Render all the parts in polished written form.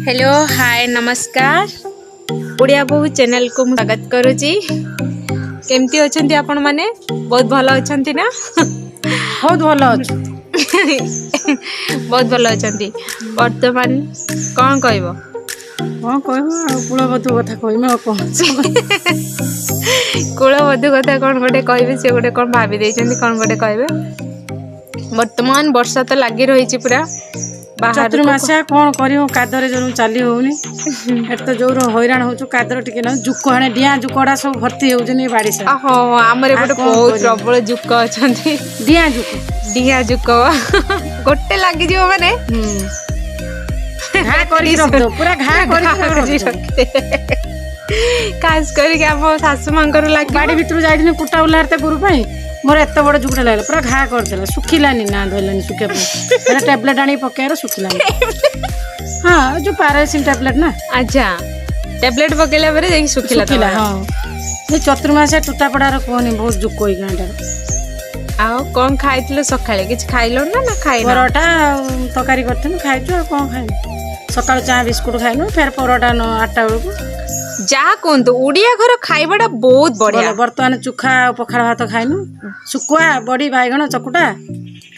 Hello, ହାଏ, ନମସ୍କାର। ଓଡ଼ିଆ ବୋହୂ ଚ୍ୟାନେଲକୁ ମୁଁ ସ୍ୱାଗତ କରୁଛି। କେମିତି ଅଛନ୍ତି ଆପଣମାନେ? ବହୁତ ଭଲ ଅଛନ୍ତି ନା? ବହୁତ ଭଲ ଅଛୁ। ବହୁତ ଭଲ ଅଛନ୍ତି। ବର୍ତ୍ତମାନ କ'ଣ କହିବ? କଣ କହିବୁ ଆଉ? କୁଳବଧୂ କଥା କହିମି ଆଉ କଣ? କୁଳବଧୂ କଥା କ'ଣ ଗୋଟେ କହିବେ? ସେ ଗୋଟେ କ'ଣ ଭାବି ଦେଇଛନ୍ତି, କ'ଣ ଗୋଟେ କହିବେ। ବର୍ତ୍ତମାନ ବର୍ଷା ତ ଲାଗି ରହିଛି ପୁରା ବାହାରକୁ। ଚତୁର୍ମାସିଆ, କଣ କରିବୁ? କାଦରେ ଯୋଉ ଚାଲି ହଉନି, ଏଠି ତ ଯୋଉ ହଇରାଣ ହଉଛୁ। କାଦର ଟିକେ ନା ଜୁକ ହାଣେ, ଡିଆଁ ଜୁକଟା ସବୁ ଭର୍ତ୍ତି ହଉଛନ୍ତି ଏ ବାଡି ସାରା। ହଁ, ଆମର ଏପଟେ ଆଉ କଣ ବହୁତ କରିବୁ? ପ୍ରବଳ ଜୁକ ଅଛନ୍ତି। ଡିଆଁ ଜୁକ। ଡିଆଁ ଜୁକ ଗୋଟେ ଲାଗିଯିବ ମାନେ ଘା କରିକି ରଖିଦବ, ପୁରା ଘା କରିକି ରଖିଦବ। ଖାସ କରିକି ଆମ ଶାଶୁ ମାଙ୍କର ଲାଗିବ। ବାଡି ଭିତରୁ ଯାଇଥିଲି କୁଟା ଉଲାରତେ ଗୋରୁ ପାଇଁ, ମୋର ଏତେ ବଡ ଜୁକଟା ଲାଗିଲା, ପୁରା ଘା କରିଦେଲା। ଶୁଖିଲାନି ନା, ଧରିଲାନି ଶୁଖିବା ପାଇଁ। ସେଟା ଟ୍ୟାବଲେଟ ଆଣିକି ପକେଇବାର, ଶୁଖିଲାନି। ହଁ, ଯୋଉ ପାରାସିନ୍ ଟ୍ୟାବଲେଟ ନା। ଆଚ୍ଛା, ଟ୍ୟାବଲେଟ ପକେଇଲା ପରେ ଯାଇକି ଶୁଖିଲା? ଶୁଖିଲା। ତମର? ହଁ, ଏ ଚତୁର୍ମାସିଆ ଟୁଟାପଡାର କୁହନି, ବହୁତ ଜୁକ ଏଇ ଗାଁଟାରେ। ଆଉ କଣ ଖାଇଥିଲ ସକାଳେ? କିଛି ଖାଇଲଣି ନା ଖାଇନ? ପରଟା ଆଉ ତରକାରୀ କରିଥିଲୁ, ଖାଇଛୁ। ଆଉ କଣ ଖାଇବୁ? ସକାଳୁ ଚା ବିସ୍କୁଟ ଖାଇନୁ, ଫେର ପରଟା 8ଟା ବେଳକୁ। ଯାହା କୁହନ୍ତୁ, ଓଡିଆ ଘର ଖାଇବାଟା ବହୁତ ବଢିଆ। ଭଲ। ବର୍ତ୍ତମାନ ଚୁଖା ଆଉ ପଖାଳ ଭାତ ଖାଇନୁ। ଶୁଖୁଆ, ବଡି, ବାଇଗଣ ଚକୁଟା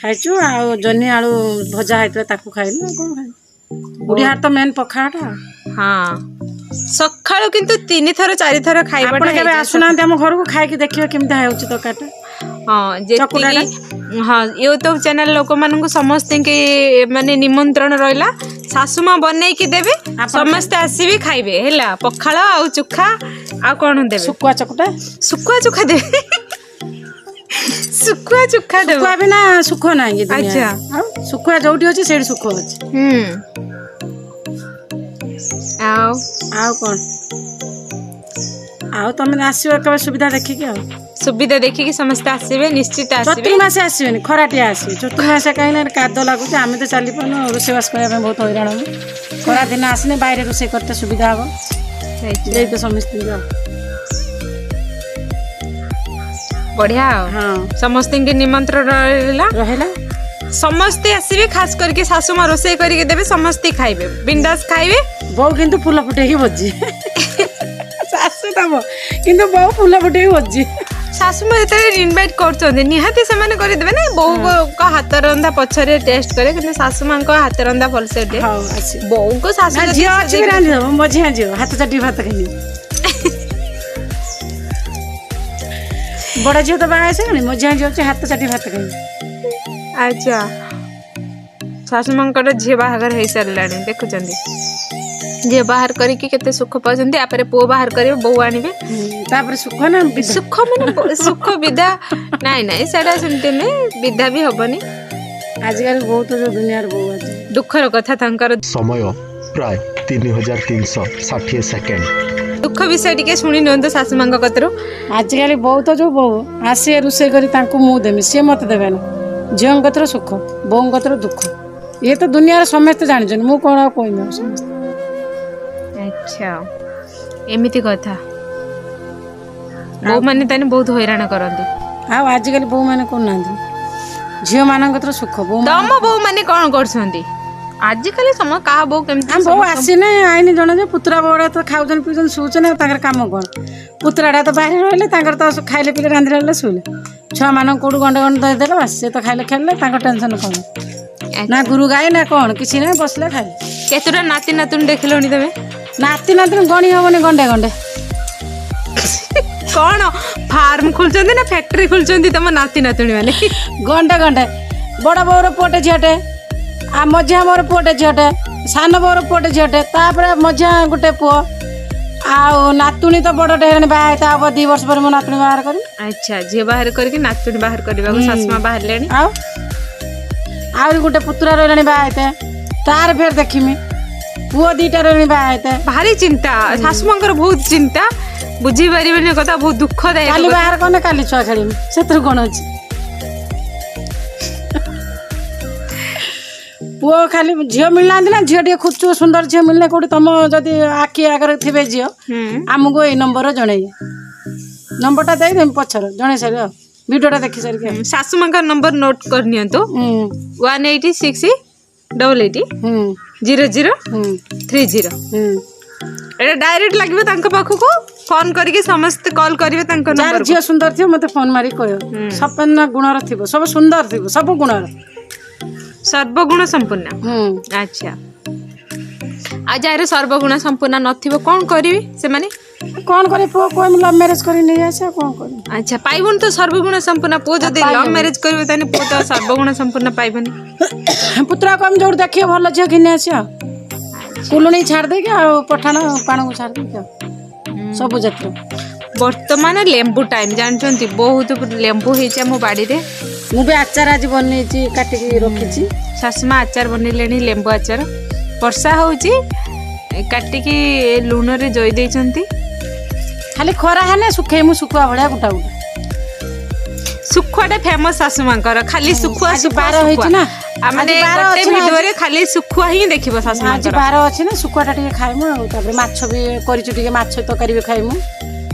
ଖାଇଛୁ ଆଉ ଜହ୍ନି ଆଳୁ ଭଜା ହେଇଥିଲା, ତାକୁ ଖାଇନୁ। ଆଉ କଣ ଖାଇବୁ? ଓଡ଼ିଆର ତ ମେନ୍ ପଖାଳଟା। ହଁ, ସକାଳୁ କିନ୍ତୁ ତିନି ଥର ଚାରି ଥର ଖାଇବାଟା ଆପଣ କେବେ ହେଇଯାଏ। ଆସୁନାହାନ୍ତି ଆମ ଘରକୁ, ଖାଇକି ଦେଖିବେ କେମିତି ହେଉଛି ତରକାରୀଟା। ହଁ, ଯେତିକି, ହଁ, ୟୁଟ୍ୟୁବ ଚ୍ୟାନେଲ ଲୋକମାନଙ୍କୁ ସମସ୍ତଙ୍କୁ ମାନେ ନିମନ୍ତ୍ରଣ ରହିଲା। ଶାଶୁ ମା ବନେଇକି ଦେବେ। ଆପଣ ସମସ୍ତେ ଆସିବେ, ଖାଇବେ। ହେଲା, ପଖାଳ ଆଉ ଚୁଖା ଆଉ କଣ ଦେବେ? ଶୁଖୁଆ ଚକୁଟା। ଶୁଖୁଆ ଚୁଖା ଦେବେ, ଶୁଖୁଆ ଚୁଖା ଦେବେ। ଶୁଖୁଆ ବିନା ସୁଖ ନାହିଁ ଏ ଦୁନିଆରେ। ଆଉ ଶୁଖୁଆ ଯୋଉଠି ଅଛି, ସେଇଠି ସୁଖ ଅଛି। ଆଉ ଆଉ କଣ? ଆଉ ତମେ ଆସିବ କେବେ ସୁବିଧା ଦେଖିକି ଆଉ। ସୁବିଧା ଦେଖିକି ସମସ୍ତେ ଆସିବେ, ନିଶ୍ଚିତ ଆସିବେ। ଚତୁର୍ମାସେ ଆସିବେନି, ଖରାଟିଆ ଆସିବେ। ଚତୁର୍ମାସେ କାହିଁକି ନା କାଦ ଲାଗୁଛି, ଆମେ ତ ଚାଲିପାରୁନୁ, ରୋଷେଇବାସ କରିବା ପାଇଁ ବହୁତ ହଇରାଣ ହବୁ। ଖରା ଦିନ ଆସିଲେ ବାଇରେ ରୋଷେଇ କରତେ ସୁବିଧା ହବ। ଦେଇତ ସମସ୍ତଙ୍କୁ ଆଉ। ବଢିଆ ଆଉ। ସମସ୍ତଙ୍କୁ ନିମନ୍ତ୍ରଣ ରହିଲା। ରହିଲା। ସମସ୍ତେ ଆସିବେ, ଖାସ କରିକି ଶାଶୁ ମା ରୋଷେଇ କରିକି ଦେବେ, ସମସ୍ତେ ଖାଇବେ, ବିନ୍ଦାସ ଖାଇବେ। ବୋଉ କିନ୍ତୁ ଫୁଲ ଫୁଟେଇକି ଭୋଜି, ଶାଶୁ ଦବ କିନ୍ତୁ ବୋଉ ଫୁଲ ଫୁଟେଇକି ଭୋଜି। ଶାଶୁ ମା ଯେତେବେଳେ ଇନଭାଇଟ୍ କରୁଛନ୍ତି, ନିହାତି ସେମାନେ କରିଦେବେ ନା। ବୋଉଙ୍କ ହାତ ରନ୍ଧା ପଛରେ ଟେଷ୍ଟ କରେ, କିନ୍ତୁ ଶାଶୁ ମାଙ୍କ ହାତ ରନ୍ଧା ଭଲସେ ଦିଏ। ହଉ, ଆସିବ। ବୋଉଙ୍କ ଶାଶୁ ନା ଯଦି ଝିଅ ଅଛି ବି ରାନ୍ଧି ଦବ। ମଝିଆ ଝିଅ ହାତ ଚାଟିକି ଭାତ ଖାଇବି। ବଡ ଝିଅ ତ ବାହା ହେଇସାରିଲାଣି, ମଝିଆ ଝିଅ ଅଛି, ହାତ ଚାଟି ଭାତ ଖାଇବି। ଆଚ୍ଛା, ଶାଶୁ ମାଙ୍କର ଝିଅ ବାହାଘର ହେଇସାରିଲାଣି। ଦେଖୁଛନ୍ତି, ଝିଅ ବାହାର କରିକି କେତେ ସୁଖ ପାଉଛନ୍ତି। ତାପରେ ପୁଅ ବାହାର କରିବେ, ବୋଉ ଆଣିବେ। ତାପରେ ସୁଖ ନା ବିଧା? ସୁଖ ମାନେ ସୁଖ ବିଧା। ନାଇଁ ନାଇଁ, ସେଇଟା ସେମିତି ନୁହେଁ, ବିଧା ବି ହବନି। ଆଜିକାଲି ବହୁତ ଯୋଉ ଦୁନିଆର ବୋଉ ଅଛି। ଦୁଃଖର କଥା ତାଙ୍କର। ସମୟ ପ୍ରାୟ 3360 ସେକେଣ୍ଡ। ଦୁଃଖ ବିଷୟ ଟିକେ ଶୁଣି ନିଅନ୍ତୁ ଶାଶୁ ମାଙ୍କ କତିରୁ। ଆଜିକାଲି ବୋଉ ତ ଯୋଉ ବୋଉ ଆସିବେ, ରୋଷେଇ କରି ତାଙ୍କୁ ମୁଁ ଦେମି, ସିଏ ମତେ ଦେବେ ନା। ଝିଅଙ୍କ କତିର ସୁଖ, ବୋଉଙ୍କ କତିର ଦୁଃଖ, ଇଏ ତ ଦୁନିଆରେ ସମସ୍ତେ ଜାଣିଛନ୍ତି। ମୁଁ କଣ ଆଉ କହିବି? ଆଉ ସମସ୍ତେ। ଆଚ୍ଛା, ଏମିତି କଥା। ବୋଉ ମାନେ ତାହେଲେ ବହୁତ ହଇରାଣ କରନ୍ତି। ଆଉ ଆଜିକାଲି ବୋଉ ମାନେ କରୁନାହାନ୍ତି? ଝିଅ ମାନଙ୍କ କତିର ସୁଖ, ବୋଉ ତମ ବୋଉ ମାନେ କଣ କରୁଛନ୍ତି ଆଜିକାଲି? ସମ କାହା ବୋଉ କେମିତି? ଆମ ବୋଉ ଆସିନେ ଆଇନି ଜଣେ ଯେ ପୁତୁରା ବୋଉଟା ତ ଖାଉଛନ୍ତି, ପିଉଛନ୍ତି, ଶୋଉଛନ୍ତି। ଆଉ ତାଙ୍କର କାମ କଣ? ପୁତୁରାଟା ତ ବାହାରେ ରହିଲେ, ତାଙ୍କର ତ ଖାଇଲେ, ପିଇଲେ, ରାନ୍ଧି ରହିଲେ, ଶୋଇଲେ। ଛୁଆମାନଙ୍କୁ କୋଉଠୁ ଗଣ୍ଡେ ଗଣ୍ଡେ ଦେଇଦେଲେ, ବାସ୍, ସେ ତ ଖାଇଲେ, ଖେଳିଲେ। ତାଙ୍କ ଟେନସନ୍ କଣ ନା ଗୁରୁ ଗାଈ ନା କଣ, କିଛି ନାହିଁ, ବସିଲେ, ଖାଇଲେ। କେତେଟା ନାତି ନାତୁଣୀ ଦେଖିଲଣି ତମେ? ନାତି ନାତୁଣୀ ଗଣି ହବନି, ଗଣ୍ଡେ ଗଣ୍ଡେ। କଣ ଫାର୍ମ ଖୋଲୁଛନ୍ତି ନା ଫ୍ୟାକ୍ଟ୍ରି ଖୋଲୁଛନ୍ତି ତମ ନାତି ନାତୁଣୀ ମାନେ? ଗଣ୍ଡେ ଗଣ୍ଡେ। ବଡ଼ ବୋଉର ପୁଅଟେ ଝିଅଟେ, ଆଉ ମଝିଆ ମୋର ପୁଅଟେ ଝିଅଟେ, ସାନ ବୋଉର ପୁଅଟେ ଝିଅଟେ, ତାପରେ ମଝିଆ ଗୋଟେ ପୁଅ। ଆଉ ନାତୁଣୀ ତ ବଡ଼ଟେ ହେଲାଣି, ବାହା ହେଇତା ହବ। 2 ବର୍ଷ ପରେ ମୋ ନାତୁଣୀ ବାହାର କରିବି। ଆଚ୍ଛା, ଝିଅ ବାହାର କରିକି ନାତୁଣୀ ବାହାର କରିବାକୁ ଶାଶୁ ମା ବାହାରିଲେଣି। ଆଉ ଆହୁରି ଗୋଟେ ପୁତୁରା ରହିଲାଣି ବାହା ହେଇତେ, ତାର ଫେର ଦେଖିମି। ପୁଅ 2ଟା ରହିଲାଣି ବାହା ହେଇତେ। ଭାରି ଚିନ୍ତା ଶାଶୁ ମାଙ୍କର, ବହୁତ ଚିନ୍ତା, ବୁଝି ପାରିବେନି କଥା, ବହୁତ ଦୁଃଖଦାୟକ କାଲି କଥା। ବାହାର କଲେ କାଲି ଛୁଆ ଖେଳିମି, ସେଥିରୁ କଣ ଅଛି? ପୁଅ ଖାଲି ଝିଅ ମିଳିନାହାନ୍ତି ନା, ଝିଅ ଟିକେ ଖୋଜୁଛୁ। ସୁନ୍ଦର ଝିଅ ମିଳିଲେ କୋଉଠି ତମ ଯଦି ଆଖି ଆଗରେ ଥିବେ ଝିଅ, ଆମକୁ ଏଇ ନମ୍ବର ଜଣେଇବେ। ନମ୍ବରଟା ଦେଇଦେମି ପଛରେ, ଜଣେଇ ସାରିବ ଆଉ ଭିଡ଼ିଓଟା ଦେଖି ସାରିକି ଆଉ। ଶାଶୁ ମାଙ୍କ ନମ୍ବର ନୋଟ୍ କରିନିଅନ୍ତୁ। 18688। ହୁଁ। 00 30। ଏଇଟା ଡାଇରେକ୍ଟ ଲାଗିବ ତାଙ୍କ ପାଖକୁ। ଫୋନ କରିକି ସମସ୍ତେ କଲ୍ କରିବେ ତାଙ୍କ ଯାହାର ନମ୍ବରକୁ। ଝିଅ ସୁନ୍ଦର ଥିବ, ମୋତେ ଫୋନ ମାରିକି କହିବ। ସପନ ଗୁଣର ଥିବ, ସବୁ ସୁନ୍ଦର ଥିବ, ସବୁ ଗୁଣର। ସର୍ବଗୁଣ ସମ୍ପୂର୍ଣ୍ଣ। ହୁଁ। ଆଚ୍ଛା, ଆଉ ଯାହାର ସର୍ବଗୁଣ ସମ୍ପୂର୍ଣ୍ଣ ନଥିବ, କ'ଣ କରିବେ ସେମାନେ? କ'ଣ କରିବି, ପୁଅ କହିବି ଲଭ୍ ମ୍ୟାରେଜ କରି ନେଇ ଆସେ, ଆଉ କ'ଣ କରିବି? ଆଚ୍ଛା, ପାଇବନି ତ ସର୍ବଗୁଣ ସମ୍ପୂର୍ଣ୍ଣ ପୁଅ। ଯଦି ଲଭ୍ ମ୍ୟାରେଜ କରିବ, ତାହେଲେ ପୁଅ ତ ସର୍ବଗୁଣ ସମ୍ପୂର୍ଣ୍ଣ ପାଇବନି। ପୁତୁରା କହିବି, ଯୋଉଠି ଦେଖିବ ଭଲ ଝିଅ ଘିନି ଆସିବ। କୁଲୁଣି ଛାଡ଼ି ଦେଇକି ଆଉ ପଠାଣ ପାଣକୁ ଛାଡ଼ି ଦେଇକି ଆଉ ସବୁ ଜାତିର। ବର୍ତ୍ତମାନ ଲେମ୍ବୁ ଟାଇମ୍ ଜାଣିଛନ୍ତି, ବହୁତ ଲେମ୍ବୁ ହେଇଛି ଆମ ବାଡ଼ିରେ। ମୁଁ ବି ଆଚାର ଆଜି ବନେଇଛି, କାଟିକି ରଖିଛି। ଶାଶୁମା ଆଚାର ବନେଇଲେଣି, ଲେମ୍ବୁ ଆଚାର। ବର୍ଷା ହେଉଛି, କାଟିକି ଲୁଣରେ ଜୋଇ ଦେଇଛନ୍ତି। ଖାଲି ଖରା ହେଲେ ଶୁଖେଇ ମୁଁ ଶୁଖୁଆ ଭଳିଆ ଗୋଟା ଗୋଟା। ଶୁଖୁଆଟା ଫେମସ୍ ଶାଶୁମାଙ୍କର, ଖାଲି ଶୁଖୁଆ। ଆଜି ଶୁଖୁଆ, ବାର ଶୁଖୁଆ। ହେଇଛି ନା। ଆଉ ମାନେ ଆଜି ବାର ଗୋଟେ ଅଛି ନା। ଭିଡିଓରେ ଖାଲି ଶୁଖୁଆ ହିଁ ଦେଖିବ ଆଜି ଶାଶୁମାଙ୍କର। ବାର ଅଛି ନା, ଶୁଖୁଆଟା ଟିକେ ଖାଇମୁ। ଆଉ ତାପରେ ମାଛ ବି କରିଛୁ ଟିକେ, ମାଛ ତରକାରୀ ବି ଖାଇମୁ।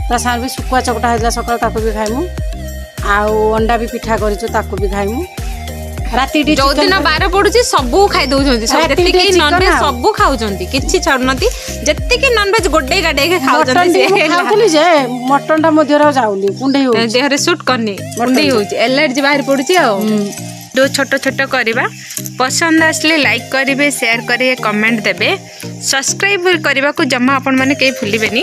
ତା ସାଙ୍ଗରେ ବି ଶୁଖୁଆ ଚକଟା ହେଇଥିଲା ସକାଳୁ, ତାକୁ ବି ଖାଇମୁ। ଆଉ ଅଣ୍ଡା ବି ପିଠା କରିଛୁ, ତାକୁ ବି ଖାଇମୁ। ରାତି ଟିକେ ଯୋଉଦିନ ଚିକେନ ବାର ପଡୁଛି, ସବୁ ଖାଇ ଦଉଛନ୍ତି ସବୁ। ରାତିକି ଯେତିକି ଟିକେ ନନଭେଜ ଚିକେନ ଆଉ। ସବୁ ଖାଉଛନ୍ତି, କିଛି ଛାଡୁନାହାନ୍ତି। ଯେତିକି ନନଭେଜ ଗୋଡେଇ ଗାଡେଇକି ମଟନ ଖାଉଛନ୍ତି ଟିକେ ମୁଁ ସେ। ଖାଉଥିଲି ଯେ ମଟନଟା ମୋ ଦେହରେ ଆଉ ଯାଉନି, କୁଣ୍ଡେଇ ହଉଛି। ଦେହରେ ସୁଟ୍ କରିନି, କୁଣ୍ଡେଇ ହଉଛି, ଏଲର୍ଜି ବାହାରି ପଡୁଛି। ଆଉ ଭିଡ଼ିଓ ଛୋଟ ଛୋଟ କରିବା। ପସନ୍ଦ ଆସିଲେ ଲାଇକ୍ କରିବେ, ସେୟାର କରିବେ, କମେଣ୍ଟ ଦେବେ। ସବସ୍କ୍ରାଇବ୍ କରିବାକୁ ଜମା ଆପଣମାନେ କେହି ଭୁଲିବେନି।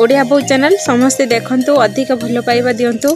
ଓଡ଼ିଆ ବୋଉ ଚ୍ୟାନେଲ୍ ସମସ୍ତେ ଦେଖନ୍ତୁ, ଅଧିକ ଭଲ ପାଇବା ଦିଅନ୍ତୁ।